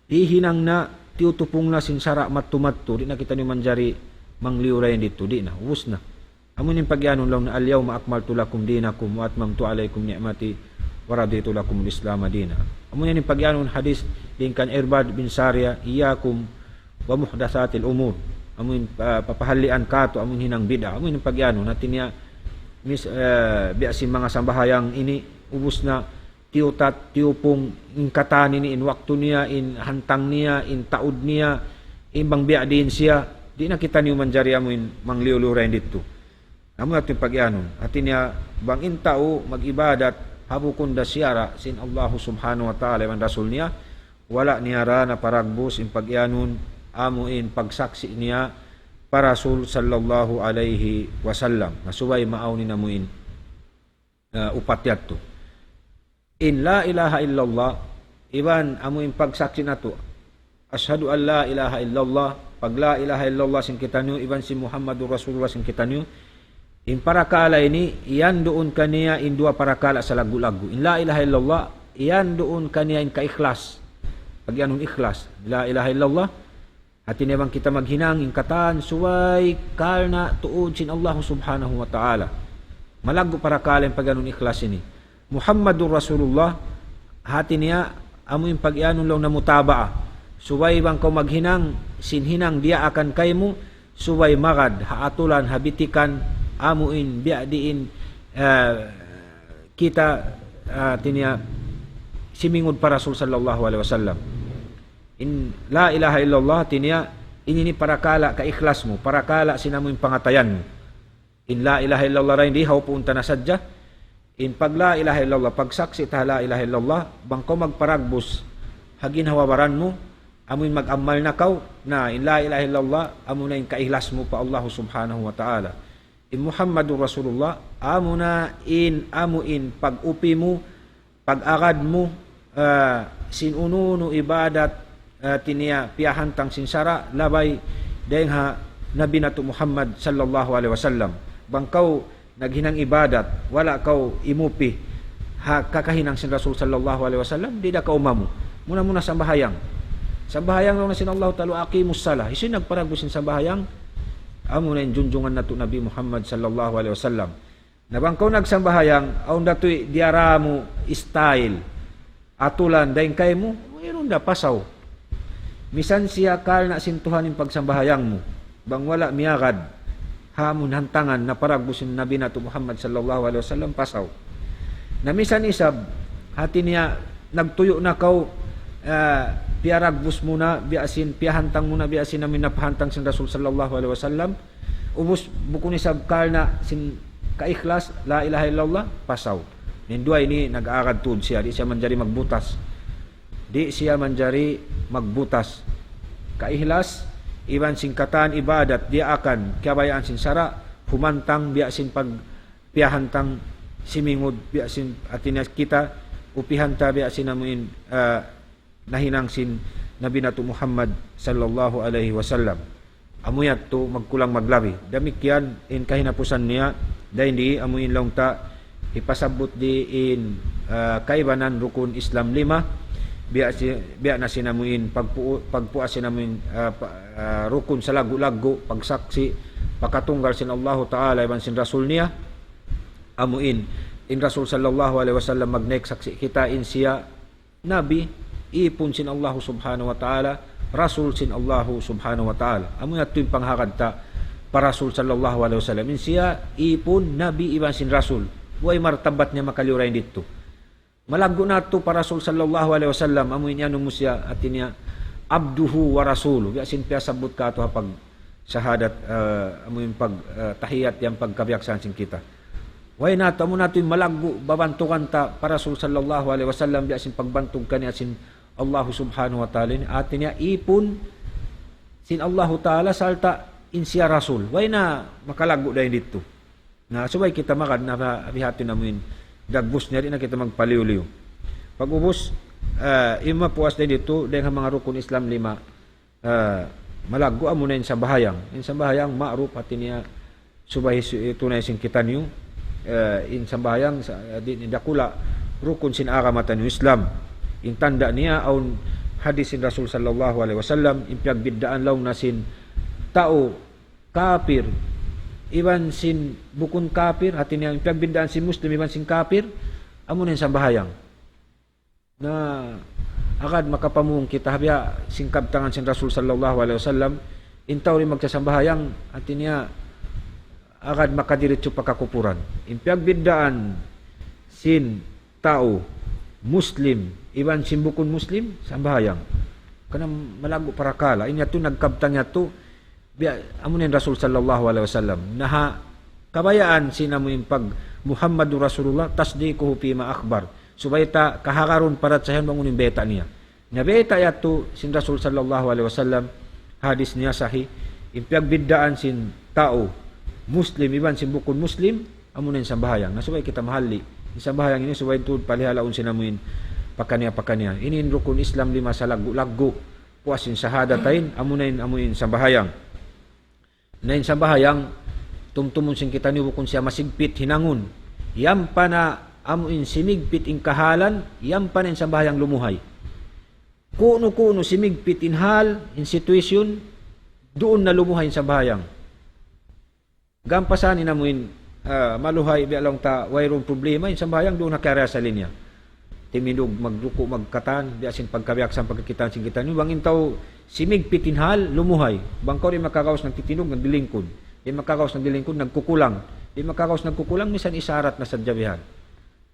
hihinang na, tiyutupung na sin sara' madtu-madtu, di' na kitaniyu manjari mangliyu dayn didtu, di' na, ubus na. Amu in pagiyanun laung niya, اليوم أكملت لكم دينكم وأتممت عليكم نعمتي ورضيت لكم الإسلام دينا. Amu in pagiyanun hadis dayn kan Irbad bin Sariyah, إياكم ومحدثات الأمور. Amu in, ah, papahallian katu', amu in hinang bid'ah. Amu in pagiyanun, hati niya, mis-, eh, biya' sin manga sambahayang ini, ubus na, tiyutat, tiyupung, in katan ini, in waktu niya, in hantang niya, in taud niya, in bang biya' diin siya, di' na kitaniyu manjari amu in mangliyu-liyu dayn didtu. Amu yadtu in pagiyanun. Hati niya, bang in tau mag-ibadat, ha bukun da siyara' sin Allahu subhanahu wa ta'ala iban Rasul niya, wala' niya da naparagbus in pagiyanun, amu in pagsaksi' niya pa Rasul sallallahu alayhi wasallam. Na subay maawn in amu in, ah, upat yadtu. In la ilaha illallah, iban amu in pagsaksi' natu'. Ashhadu an la ilaha illallah, pag la ilaha illallah sin kitaniyu, iban sin Muhammadur Rasulullah sin kitaniyu. In parakala' ini, iyanduun kaniya in duwa parakala' salaggu'-laggu'. In la ilaha illallah, iyanduun kaniya in kaikhlas. Pag-iyanun ikhlas. La ilaha illallah, hati niya bang kita maghinang in katan subay karna' tuud sin Allah subhanahu wa ta'ala. Malaggu' parakala' in pag-iyanun ikhlas ini. Muhammadur Rasulullah, hati niya, amu in pag-iyanun laung na mutaba'a. Subay bang kaw maghinang, sin hinang diyaakan kaymu, subay magad, ha atulan, ha bitikan, amu in, biya' diin, eh, kita, eh, hati niya, simingud pa Rasul sallallahu alaihi wasallam. In la ilaha illallah, hati niya, ini ini parakala' kaikhlas mu, parakala' sin amu in pangatayan mu. In la ilaha illallah dayn di, hawpuun ta na sadja. In pag la ilaha illallah, pagsaksi' ta la ilaha illallah, bang kaw magparagbus ha ginhawa-baran mu, amu in mag-amal na kaw, na in la ilaha illallah, amu na in kaikhlas mu pa Allah subhanahu wa ta'ala. In Muhammadur Rasulullah, amu na in, amu in pag-upi mu, pag-agad mu, ah, sin unu-unu ibadat, ah, hati niya piyahantang sin sara', labay dayn ha Nabi natu' Muhammad sallallahu alaihi wasallam. Bang kaw naghinang ibadat, wala' kaw imupi ha kakahinang sin Rasul sallallahu alaihi wasallam, di' da kaw umamu. Muna-muna sambahayang. Sambahayang laung na sin Allah Ta'ala, "Aqimus salah." Hisiyu in nagparagbus sin sambahayang? Amu na in junjungan natu' Nabi Muhammad sallallahu alaihi wasallam. Na bang kaw nagsambahayang, awn da tuud diyara mu style, atulan, dayn kaymu, wayruun da, pasaw. Misan siya karna' sin Tuhan in pagsambahayang mu, bang wala' miyagad ha amun hantangan na paragbus sin Nabi natu' Muhammad sallallahu alaihi wasallam, pasaw. Na misan isab, hati niya, nagtuyu' na kaw, ah, piyaragbus mu na, biya' sin, piyahantang mu na, biya' sin amu in napahantang sin Rasul sallallahu alaihi wasallam, ubus bukun isab karna' sin kaikhlas, la ilaha illallah, pasaw. In duwa ini nag-aagad tuud siya, di' siya manjari magbutas. Di' siya manjari magbutas. Kaikhlas, iban sin katan ibadat, diyaakan, kabayaan sin sara', humantang, biya' sin pag-, piyahantang, simingud, biya' sin hati niya kita, upihan ta, biya' sin amu in, ah, nahinang sin Nabi natu' Muhammad sallallahu alaihi wasallam. Amu yadtu magkulang maglabi. Damikkiyan in kahinapusan niya, dayn di amu in laung ta hipasabbut di in, ah, kaibanan rukun Islam lima, biya' si-, biya' na sin amu in pagpu-, pagpuas sin amu in, ah, pa-, ah, rukun salaggu'-laggu', pagsaksi', pakatunggal sin Allahu Ta'ala iban sin Rasul niya, amu in, in Rasul sallallahu alaihi wasallam magnaik saksi' kita in siya Nabi, ipun sin Allahu Subhanahu wa Ta'ala, Rasul sin Allahu Subhanahu wa Ta'ala. Amu yadtu in panghagad ta pa Rasul sallallahu alaihi wasallam. In siya ipun, Nabi iban sin Rasul. Way martabat niya makaliyu dayn didtu. Malaggu' na yadtu pa Rasul sallallahu alaihi wasallam, amu in iyanu mu siya, hati niya, abduhu wa rasuluh. Biya' sin piyasabbut katu' ha pag shahadat, ah, amu in pag, ah, tahiyat yan pagkabiyaksahan sin kita. Way na yadtu, amu na yadtu in malaggu' babantugan ta pa Rasul sallallahu alaihi wasallam, biya' sin pagbantug kaniya sin Allahu Subhanahu wa Ta'ala ini. Hati niya, ipun sin Allahu Ta'ala sarta' in siya Rasul. Way na makalaggu' dayn didtu. Na, subay kita magad na ha-, ha bihati namu' in dagbus niya, di' na kita magpaliyu-liyu. Pag-ubus, ah, in mapuas dayn didtu, dayn ha manga rukun Islam lima, ah, malaggu' amu na in sambahayang. In sambahayang ma'ruf, hati niya subay su-, tunay sin kitaniyu, eh, in sambahayang sa-, di-, dakula' rukun sin agama taniyu Islam. In tanda' niya awn hadis sin Rasul sallallahu alaihi wasallam, in piyagbiddaan laung na sin tau kapir, iban sin bukun kapir, hati niya in piyagbiddaan sin Muslim iban sin kapir, amu na in sambahayang. Na, agad makapamung kita ha biya' sin kabtangan sin Rasul sallallahu alaihi wasallam, in tau di' magsasambahayang, hati niya, agad makadiritsu pa kakupuran. In piyagbiddaan sin tau Muslim, iban sin bukun Muslim, sambahayang. Karna' malaggu' parakala'. In yadtu nagkabtang yadtu, biya', amu na in Rasul sallallahu alaihi wasallam. Na ha kabayaan sin amu in pag Muhammadur Rasulullah, tasdiquhu fima akhbar. Subay ta kahagarun, parachayahan bang unu in bayta' niya. Na bayta' yadtu sin Rasul sallallahu alaihi wasallam, hadis niya sahih, in piyagbiddaan sin tau Muslim iban sin bukun Muslim, amu na in sambahayang. Na subay kita mahalli'. In sambahayang ini subay tuud palihalaun sin amu in pakaniya-pakaniya. Ini in rukun Islam lima salaggu'-laggu'. Puas sin shahadatain, amu na in amu in sambahayang. Na in sambahayang, Tumtumun sin kitaniyu bukun siya masigpit hinangun. Yan pa na amu in simigpit in kahalan, yan pa na in sambahayang lumuhay. Kunu-kunu simigpit in hal, in situation, duun na lumuhay in sambahayang. Gampasan in amu in, ah, maluhay biya' laung ta wayruun problema, in sambahayang duun na kiyarihasa linya. Timindug, magruku', magkatan, biya' sin pagkabiyaksahan, pagkakitaan sin kitaniyu. Bang in tau simigpit in hal, lumuhay. Bang kaw di' makagaus nagtitindug, naglilingkud. Di' makagaus naglilingkud, nagkukulang. Di' makagaus nagkukulang, misan isarat na sadja bihan.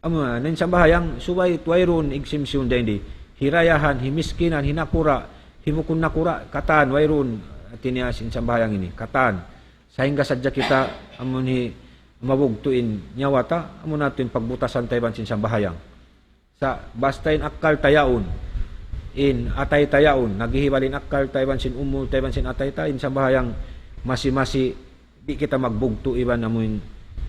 Amu na, in sambahayang, subay wayruun exemption dayn di. Hirayahan, himiskinan, hinakura', hibukun nakura', katan, wayruun, hati niya sin sambahayang ini, katan. Sahingga sadja kita, amun hi, mabugtu' in nyawa ta, amu na tuud in pagbutasan ta iban sin sambahayang. Sa' basta in akkal ta yaun, in atay ta yaun, naghihibal in akkal ta iban sin umul ta iban sin atay ta, in sambahayang masi-masi, di' kita magbugtu' iban amuin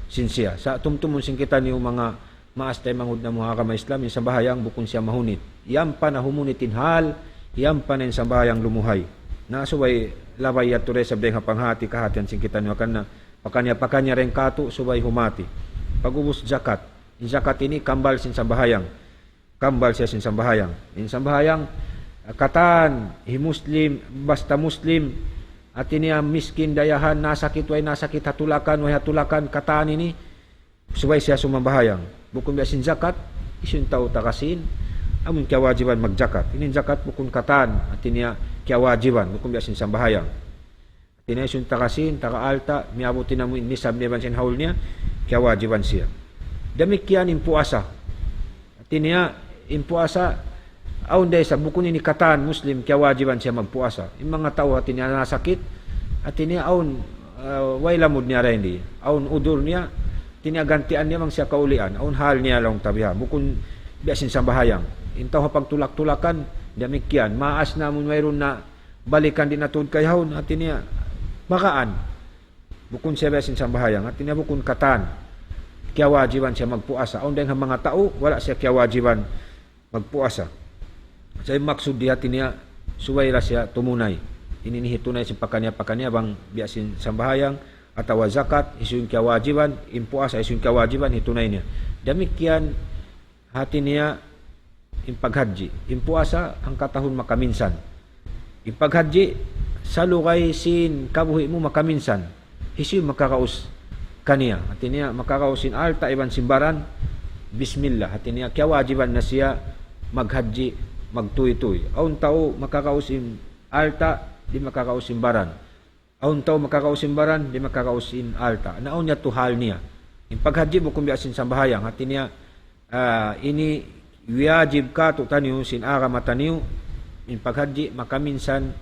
sin siya. Sa' tumtumun sin kitaniyu manga maas taymanghud namu' ha agama Islam, in sambahayang bukun siya mahunit. Yan pa na humunit in hal, yan pa na in sambahayang lumuhay. Na subay labay yadtu da isab dayn ha panghati, kahatihan sin kitaniyu, hangkan na pakaniya-pakaniya dayn katu', subay humati. Pag'ubus jakat. In jakat ini kambal sin sambahayang. Kambal siya sin sambahayang. In sambahayang, katan, hi Muslim, basta Muslim, hati niya miskin, dayahan, nasakit, way nasakit ha tulakan, way ha tulakan, katan ini, subay siya sumambahayang. Bukun biya' sin jakat, hisiyu in tau taga sīn, amun kiyawajiban magjakat. Ini in jakat bukun katan, hati niya kiyawajiban, bukun biya' sin sambahayang. Hati niya hisiyu in taga sīn, taga alta', miyabut in amu in nisab niya iban sin hawl niya, kiyawajiban siya. Damikkiyan in puasa. Hati niya, in puasa, awn da isab, bukun ini katan Muslim, kiyawajiban siya magpuasa. In manga tau hati niya nasakit, hati niya awn, ah, way lamud niya dayn di. Awn udur niya, hati niya gantian niya bang siya kaulian. Awn hal niya laung ta biha. Bukun biya' sin sambahayang. In tau ha pagtulak-tulakan, damikkiyan. Maas na amun wayruun na balikan di' na tuud kayahun, hati niya, magaan. Bukun siya biya' sin sambahayang, hati niya bukun katan. Kiyawajiban siya magpuasa. Awn dayn ha manga tau, wala' siya kiyawajiban magpuasa. Sa' in maksud di hati niya, subay da siya tumunay. Ini in hitunay sin pakaniya-pakaniya, bang biya' sin sambahayang, atawa zakat, hisiyu in kiyawajiban, in puasa, hisiyu in kiyawajiban, hitunay niya. Damikkiyan, hati niya in paghajji. In puasa, hangkatahun makaminsan. In paghajji, salugay sin kabuhi' mu makaminsan. Hisiyu in makagaus kaniya. Hati niya, makagaus sin alta' iban sin baran, bismillah. Hati niya, kiyawajiban na siya maghajji, magtuytuy. Awn tau makagaus sin alta', di' makagaus sin baran. Awn tau makagaus sin baran, di' makagaus sin alta'. Na awn yadtu hal niya. In paghajji bukun biya' sin sambahayang. Hati niya, ah, ini wajib kātu'niyu sin agama taniyu, in paghajji makaminsan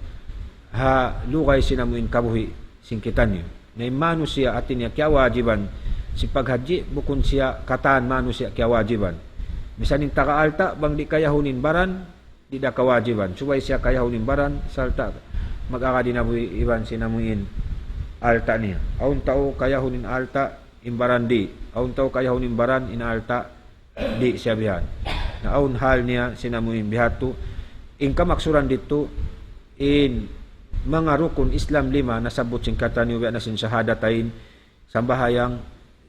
ha lugay sin amu in kabuhi' sin kitaniyu. Na in manusiya' hati niya kiyawajiban sin paghajji, bukun siya katan manusiya' kiyawajiban. Misan in taga alta', bang di' kayahun in baran, di' da kawajiban. Subay siya kayahun in baran, sarta' mag-agad in amu in iban sin amu in alta' niya. Awn tau kayahun in alta', in baran di'. Awn tau kayahun in baran, in alta' di' siya bihan. Na awn hal niya sin amu in bihadtu. In kamaksuran didtu, in manga rukun Islam lima nasabbut sin kitaniyu biya' na sin shahadatain, sambahayang,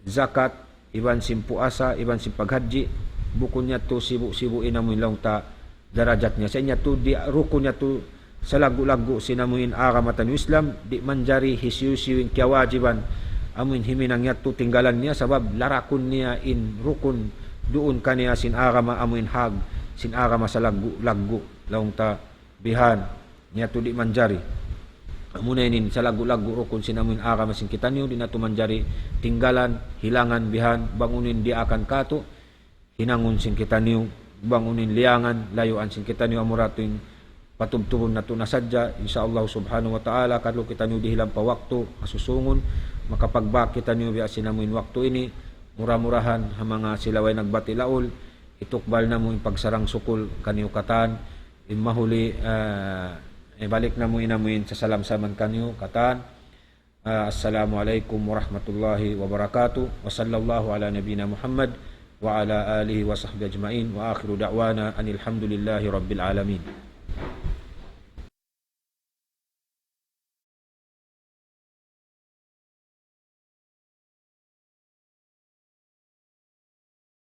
zakat, iban sin puasa, iban sin paghajji, bukun yadtu sibu'-sibu' in amu in laung ta darajat niya. Sa' in yadtu di' rukun yadtu salaggu'-laggu' sin amu in agama taniyu Islam, di' manjari hisiyu-siyu in kiyawajiban amu in himinang yadtu tinggalan niya, sabab larakun niya in rukun duun kaniya sin agama amu in hag sin agama salaggu'-laggu' laung ta bihan. Niya tu di' manjari. Amuna ini in salaggu'-laggu' rukun sin amu in agama sin kitaniyu, di' natu' manjari tinggalan, hilangan bihan, bang unu in diyaakan kātu', hinangun sin kitaniyu, bang unu in liyangan, layuan sin kitaniyu, amura tu in patubtubun natu' na sadja, insya Allah subhanahu wa ta'ala, kalu kitaniyu dihilan pa waktu, ha susungun, makapagbak kitaniyu biya' sin amu in waktu ini, mura-murahan, ha manga sila way nagbati' laul, hitukbal namu' in pagsarang-sukul kaniyu katan, in mahuli, ah, ibalik namu' in amu in sasalam-salaman kaniyu katan. Ah, assalamu alaykum warahmatullahi wabarakatuh. Wa sallallahu ala nabiyyina Muhammad wa ala alihi wa sahbihi ajma'in. Wa akhiru da'wana anil hamdulillahi rabbil alamin.